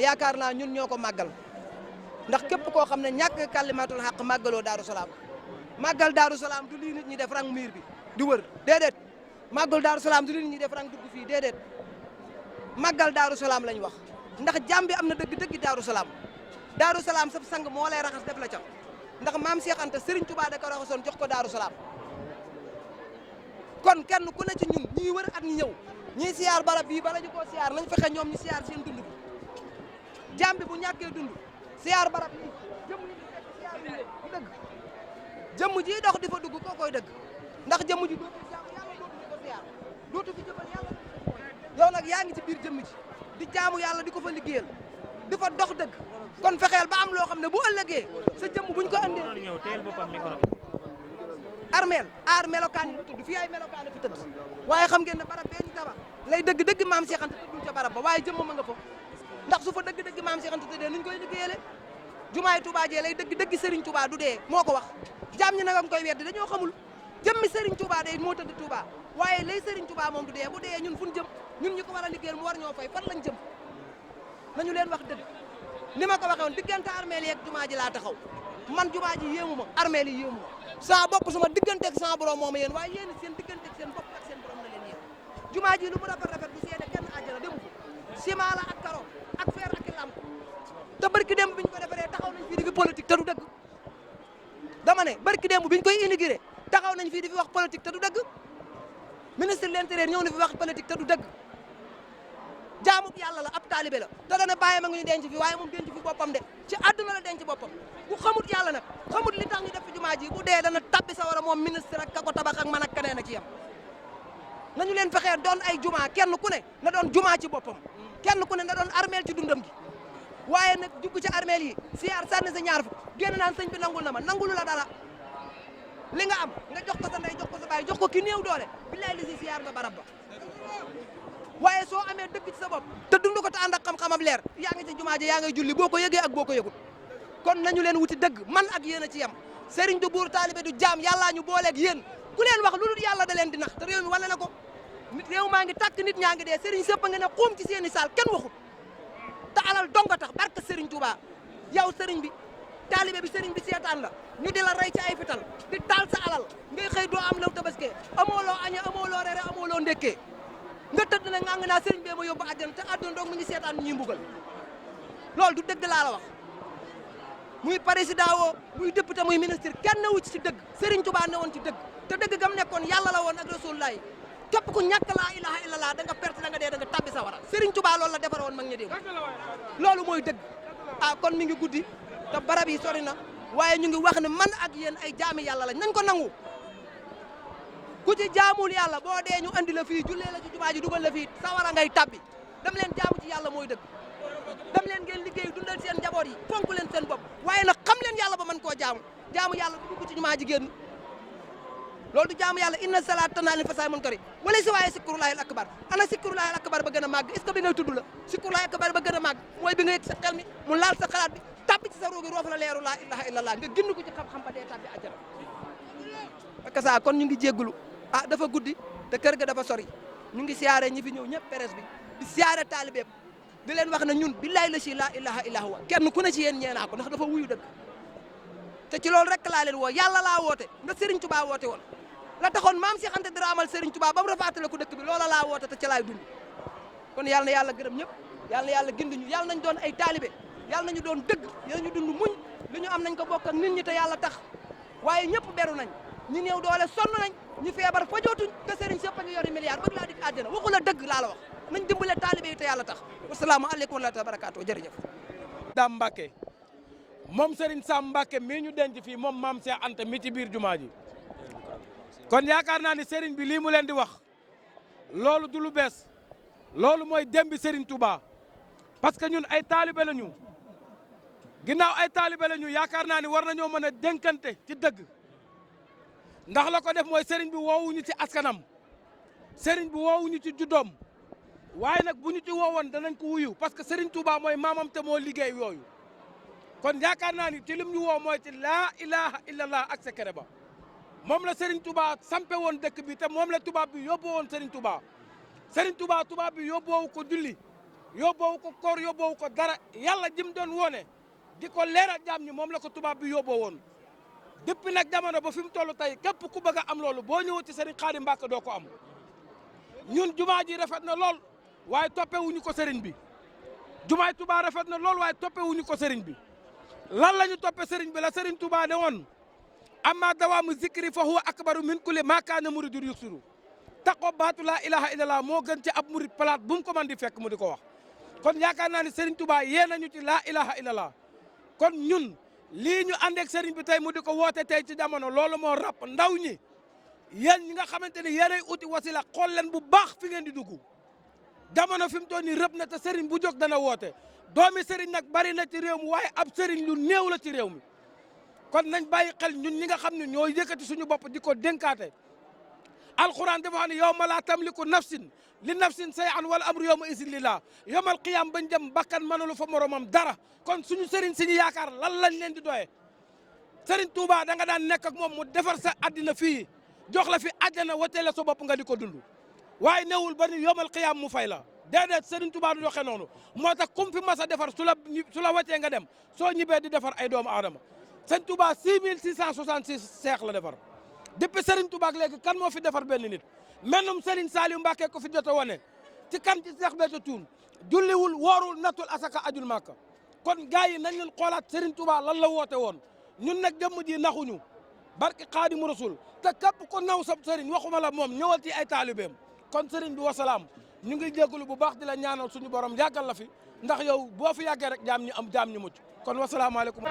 yaakaar naa ñun ñoo ko màggal ndax képp koo xam ne ñàkk kalimatul xaq màggaloo Daaru Salaam màggal Daaru Salaam du lii nit ñi def rang miir bi di wër déedéet màggal Daaru Salaam du lii nit ñi def rang dugg fii déedéet màggal Daaru Salaam lañ wax ndax jàmm bi am na dëgg-dëgg Daaru Salaam Daaru Salaam sab sang moo lay raxas def la ca ndax maam Cheikh Anta Serigne Touba da ko raxasoon jox ko Daaru Salaam kon kenn ku ne ci ñun ñii wër at ñi ñëw ñii siyaar barab bii bala ñu koo siyaar nañ fexe ñoom ñu siyaar seen dund bi jàmm bi bu ñàkkee dund siyaar barab yi jëmm yi di fekk siyaar bi du dëgg jëmm ji dox di fa dugg koo koy dëgg ndax jëmm ji dootu jaamu yàlla dootu ko siyaar dootu fi jëfal yàlla yow nag yaa ngi ci biir jëmm ji di jaamu yàlla di ko fa liggéeyal di fa dox dëgg kon fexeel ba am loo xam ne bu ëllëgee sa jëmm buñ ko andee armeel aar melokaan yi fi tudd fii ay melokaan yi fi tëdd waaye xam ngeen ne barab bee ñu tabax lay dëgg-dëgg maam Cheikh Anta tëddul ca barab ba waaye jëmm ma nga fa ndax su fa dëgg-dëgg maam Cheikh Anta tëddee nuñ koy liggéeyale jumaay Touba jee lay dëgg-dëgg Serigne Touba du dee moo ko wax jaam ñi nag nga koy weddi dañoo xamul jëmmi Serigne Touba day moo tëdd Touba waaye lay Serigne Touba moom du dee bu dee ñun fu ñu jëm ñun ñu ko war a liggéeyal mu war ñoo fay fan lañ jëm nañu leen wax dëgg ni ma ko waxee woon diggante armeel yi ak jumaa ji laa taxaw man jumaa ji yéemu ma armeel yi yéemu ma sama bopp sama digganteeg sama borom moom yéen waaye yéen seen digganteeg seen bopp ak seen borom la leen yéen jumaa ji lu mu rafet rafet bu seede kenn àjjana demu ko ciment la ak karo ak fer ak lamp te barki démb bi ñu ko defaree taxaw nañ fii di fi politique te du dëgg dama ne barki démb bi ñu koy inauguré taxaw nañ fii di fi wax politique te du dëgg ministre de l'intérieur ñëw na fi wax politique te du dëgg jaamub yàlla la ab taalibe la te dana bàyyi ma ngi ñu denc fi waaye moom denc fi boppam de ci àdduna la denc boppam bu xamut yàlla nag xamut li tax ñu def fi jumaa ji bu dee dana tabbi sa war a moom ministre ak ka ko tabax ak man ak keneen ak ci yam nañu leen fexee doon ay jumaa kenn ku ne na doon jumaa ci boppam kenn ku ne na doon armeel ci dundam gi waaye nag dugg ci armeel yi siyaar sànni sa ñaar fu génn naan sëñ bi nangul na ma nangulu la dara li nga am nga jox ko sa ndey jox ko sa baay jox ko ki néew doole billaay li si siyaar nga barab ba waaye soo amee dëgg ci sa bopp te dund ko te ànd ak xam-xamam leer yaa ngi ci jumaa ji yaa ngay julli boo ko yëgee ak boo ko yëgut kon nañu leen wuti dëgg man ak yéen a ci yem sëriñ du buur taalibe du jaam yàllaa ñu booleeg yéen ku leen wax lu dul yàlla da leen di nax te réew mi wane na ko nit réew maa ngi tàkk nit ñaa ngi dee sëriñ sëpp nga ne xuum ci seeni saal kenn waxut te alal donga tax barke sëriñ Touba yow sëriñ bi taalibe bi sëriñ bi seetaan la ñu di la rey ci ay fital di taal sa alal ngay xëy doo am law tabaskee amoo loo añee amoo loo reere amoo loo ndekkee nga tëdd na nga naa sëriñ bee ma yóbbu àjjana te àdduna doog mu ngi seetaan ñuy mbugal loolu du dëgg laa la wax muy président woo muy député muy ministre kenn newu ci dëgg Serigne Touba ne woon ci dëgg te dëgg gam nekkoon yàlla la woon ak rasulullah yi képp ku ñàkk laa ilaha illallah da nga perte da nga dee da nga tabbi sa wara Serigne Touba loolu la defar woon mag ña déew loolu mooy dëgg ah kon mi ngi guddi te barab yi sori na waaye ñu ngi wax ne man ak yéen ay jaami yàlla lañ nañ ko nangu ku ci jaamul yàlla boo dee ñu andi la fii jullee la ci jumaa ji dugal la fii sawara ngay tabbi dem leen jaamu ci yàlla mooy dëgg dem leen ngeen liggéey dundal seen njaboot yi fonk leen seen bopp waaye nag xam leen yàlla ba mën koo jaamu yàlla du dugg ci jumaa ji génn loolu du jaamu yàlla inna salaat tanhaa anil fahsaa'i wal munkari wala si waaye sikrullaahil akbar ana sikrullaahil akbar ba gën a màgg est ce que bi ngay tudd la sikrullaahil akbar ba gën a màgg mooy bi nga yëg sa xel mi mu laal sa xalaat bi tabbi ci sa ruugi roof la leeru laa ilaha illallah nga génn ko ci xam-xam ba dee tabbi àjjana ak saa kon ñu ngi jéggulu ah dafa guddi te kër ga dafa sori ñu ngi siyaare ñi fi ñëw ñëpp presse bi di siyaare taalibeem di leen wax ne ñun billahi la si laa ilaha illa huwa kenn ku ne ci yéen ñeenaa ko ndax dafa wuyu dëgg te ci loolu rek laa leen woo yàlla laa woote nga Serigne Touba woote woon la taxoon maam Cheikh Anta dara amal Serigne Touba ba mu rafaatale ko dëkk bi loola laa woote te ca laay dund kon yàlla na yàlla gërëm ñëpp yàlla na yàlla gindi ñu yàlla nañ doon ay taalibe yàlla nañu doon dëgg yàlla ñu dund muñ li ñu am nañ ko bokk ak nit ñi te yàlla tax waaye ñëpp beru nañ ñi néew doole sonn nañ ñu feebar fajootuñ te Serigne sëpp a ngi yori milliard bëgg laa dik àddina waxu la dëgg laa la wax nañ dimbale taalibe yi te yàlla tax wasalaamaaleykum wa rahmatulah barakaatu jërëjëf. Dame Mbacke moom Serigne Sam Mbacke mii ñu denc fii moom maam Cheikh Anta mi ci biir jumaa ji kon yaakaar naa ni Serigne bi lii mu leen di wax loolu du lu bees loolu mooy démbi Serigne Touba parce que ñun ay taalibe la ñu ginnaaw ay taalibe la ñu yaakaar naa ni war nañoo mën a dénkante ci dëgg. ndax la ko def mooy sëriñ bi woowuñu ci askanam sëriñ bi woowuñu ci juddoom waaye nag bu ñu ci woowoon danañ ko wuyu parce que sëriñ Touba mooy maamam te moo liggéey yooyu kon yaakaar naa ni ci lim ñu woo mooy ci laa ilaha illallah ak secret ba moom la sëriñ Touba sampe woon dëkk bi te moom la tubaab bi yóbbu woon sëriñ Touba tubaab bi yóbboowu ko julli yóbboowu ko koor yóbboowu ko dara yàlla jim doon woone di ko leeral jaam ñi moom la ko tubaab bi yóbboo woon depuis nag jamono ba fi mu toll tey képp ku bëgg a am loolu boo ñëwee ci Serigne Khadim Mbacké doo ko am ñun jumaa ji rafet na lool waaye toppewuñu ko Serigne bi jumaay Touba rafet na lool waaye toppewuñu ko Serigne bi lan la ñu toppe Serigne bi la Serigne Touba ne woon amma dawaamu zikri fa huwa akbaru min kulli maa kaana muridun yuksiru taqoo baatu laa ilaha illallah moo gën ci ab murid palaat bu mu ko mën di fekk mu di ko wax kon yaakaar naa ne Serigne Touba yee nañu ci laa ilaha illallah kon ñun lii ñu ànd ak Serigne bi tey mu di ko woote tey ci jamono loolu moo ràpp ndaw ñi yéen ñi nga xamante ne yéenay uti wasila xool leen bu baax fi ngeen di dugg jamono fi mu toll nii rëb na te Serigne bu jóg dana woote doomi Serigne nag bari na ci réew mi waaye ab Serigne lu néew la ci réew mi kon nañ bàyyi xel ñun ñi nga xam ne ñoo yëkkati suñu bopp di ko dénkaate alquran dafa xam ne yow ma laa tamliku nafsin li nafsin say an wala amru yow ma isin lillah yowmal qiyam bañ dem bakkan mënalu fa moromam dara kon suñu Serigne si ñu yaakaar lan lañ leen di doyee Serigne Touba da nga daan nekk ak moom mu defar sa addina fii jox la fi àjjana watee la sa bopp nga di ko dund waaye newul ba ni yowmal qiyam mu fay la déedéet Serigne Touba du doxee noonu moo tax kum fi mas a defar su la wàccee nga dem soo ñibbee di defar ay doomu aadama Serigne Touba 6666 seex la defar depuis Serigne Touba ak léegi kan moo fi defar benn nit mennum Serigne Saliou Mbacké ko fi jot a wane ci kan ci Seex Béthio Thioune julliwul woorul nattul asaka ajul Màkka kon gars yi nañ leen xoolaat Serigne Touba lan la woote woon ñun nag jëmm ji naxuñu barki Xaadimu Rasul te képp ko naw sab Serigne waxuma la moom ñëwal ci ay taalibeem kon Serigne bi wasalaam ñu ngi jégalu bu baax di la ñaanal suñu borom yàggal la fi ndax yow boo fi yàggee rek jaam ñi am jaam ñu mucc kon wasalaamaaleykum.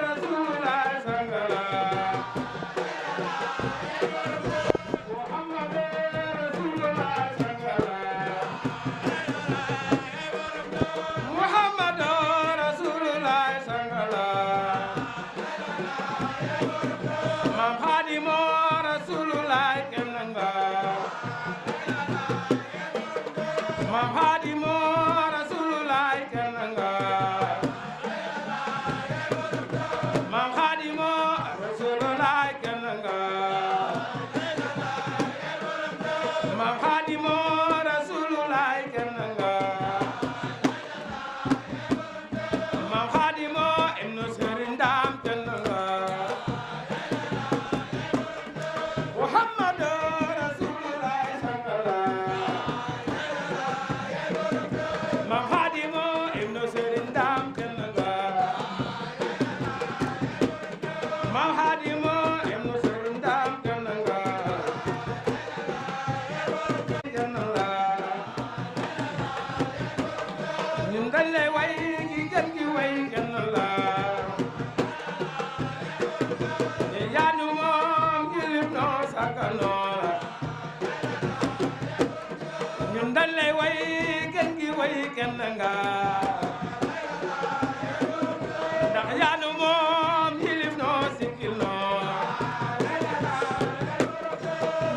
ndax yaanu moom yilif noo sikkil noo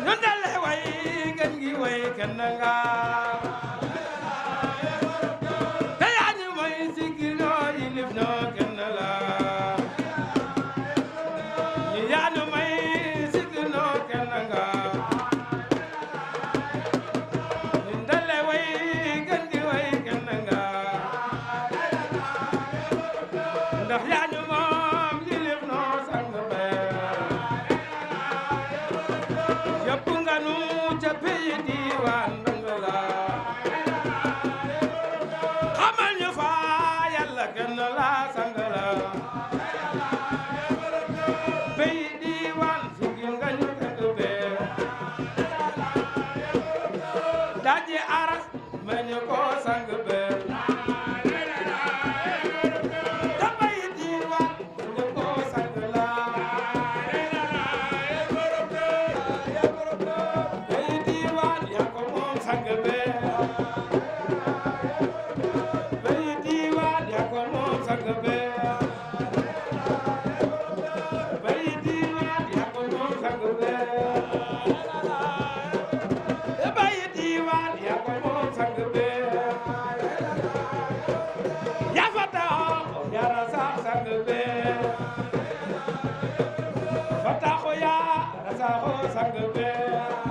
ñun dañ lay way gën gi way kenn nga te yaanu mooy sikkil noo yilif noo kenn la ñu yaanu mooy sikkil noo kenn nga ñun dañ lay way gën gi way kenn nga ndax yaa ñu moom yilif noo sang be yëpp nga nu ca pays diwaan Ndongo xamal ñu fa yàlla kenn la sang la pays diwaan sigil nga ñu fekk be daji aras ma ñu ko sang be sang be